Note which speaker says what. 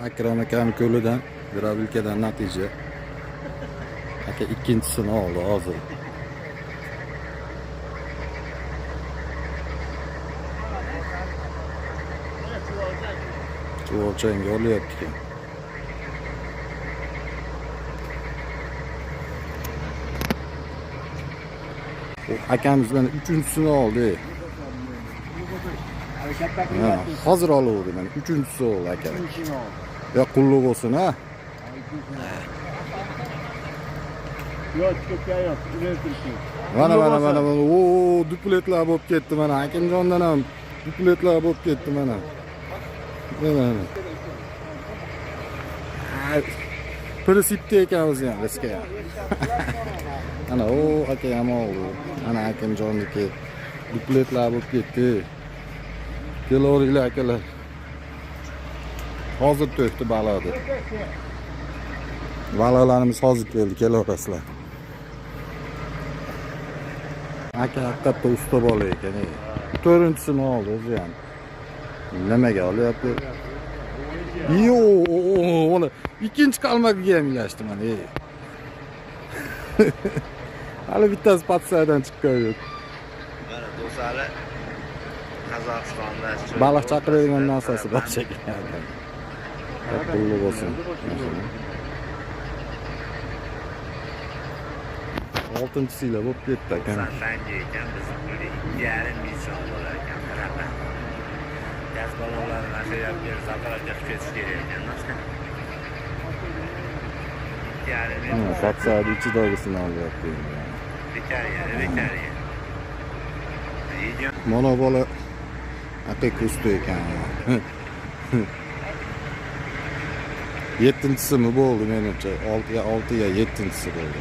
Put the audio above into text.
Speaker 1: Akrom akam ko'lidan, Drabilkadan natija. Aka ikkinchisini oldi hozir. Chuvolchangga olyapti ekan. U akamiz mana uchinchisini oldi. Ha, hozir oluvdi mana uchinchisi oldi aka. Ya qulluq bo'lsin ha.
Speaker 2: Yo'q, ketgan yo'q. Ular turibdi.
Speaker 1: Mana mana mana mana o dupletlar bo'lib ketdi mana Akimjondan ham dupletlar bo'lib ketdi mana. Mana mana. Ay, Prinsipda ekan o'zi ham riska ham. Ana o aka ham oldi. Ana Akimjonniki dupletlar bo'lib ketdi. Kelaveringlar akalar. Hozir to'kdi baliqni. Baliqlarimiz hozir keldi, kelaverasizlar. Aka haqiqatda usta bola ekan. Ey. To'rtinchisini oldi o'zi ham. Nimaga olyapti? Yo'q, uni ikkinchi qalmagiga ham ilashdi mana. Ey. Hali bittasi patsaydan chiqqan yo'q.
Speaker 3: Mana do'stlar Qozog'istonda
Speaker 1: Baliq chaqiradigan narsasi bor ekan. Pulli bo'lsin. Oltinchisiyla bo'lib ketdi aka.
Speaker 3: Tanga ekan, bizni pulga 2,5 ming so'm bo'lar ekan bunaqa. Gaz ballonlarini mana shu yerga berib zapravka qilib ketish kerak ekan. 2,5 ming.
Speaker 1: Patsayni ichidagisini olyapti endi.
Speaker 3: Bekor yer, bekor yer. Yegan
Speaker 1: Mana bola haqiqiy usta ekan. Yettinchisimi bo'ldi menimcha. 6 ya 6 ya yettinchisi bo'ldi.